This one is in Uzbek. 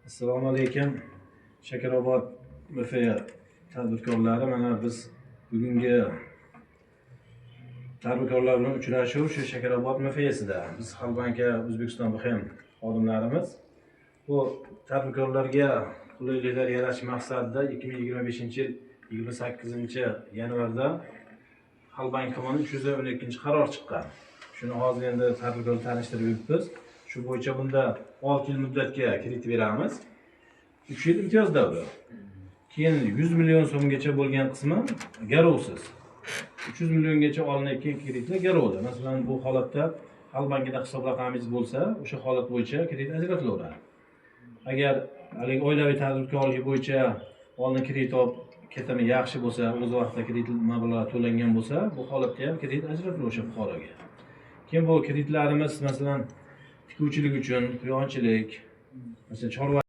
Assalomu alaykum, Shakarobod MFY tadbirkorlari. Mana biz bugungi tadbirkorlar bilan uchrashuv shu Shakarobod MFYsida. Biz Xalq banki O'zbekiston BHM xodimlarimiz. Bu tadbirkorlarga qulayliklar yaratish maqsadida 2025-yil 28-yanvarda Xalq banki tomonidan 312-qaror chiqqan. Shuni hozir endi tadbirkorni tanishtirib yuribmiz. Shu bo'yicha bunda 6 yil muddatga kredit beramiz. 3 yil imtiyoz davri. Keyin 100 million so'mgacha bo'lgan qismi garovsiz. 300 milliongacha olinayotgan kreditlar garovda. Masalan, bu holatda Xalq bankida hisob raqamingiz bo'lsa, o'sha holat bo'yicha kredit ajratilaveradi. Agar haligi oilaviy tadbirkorlik bo'yicha oldin kredit olib ketimi yaxshi bo'lsa, o'z vaqtida kredit mablag'lari to'langan bo'lsa, bu holatda ham kredit ajratiladi o'sha fuqaroga. Keyin bu kreditlarimiz, masalan, tikuvchilik uchun, quyonchilik, masalan, chorva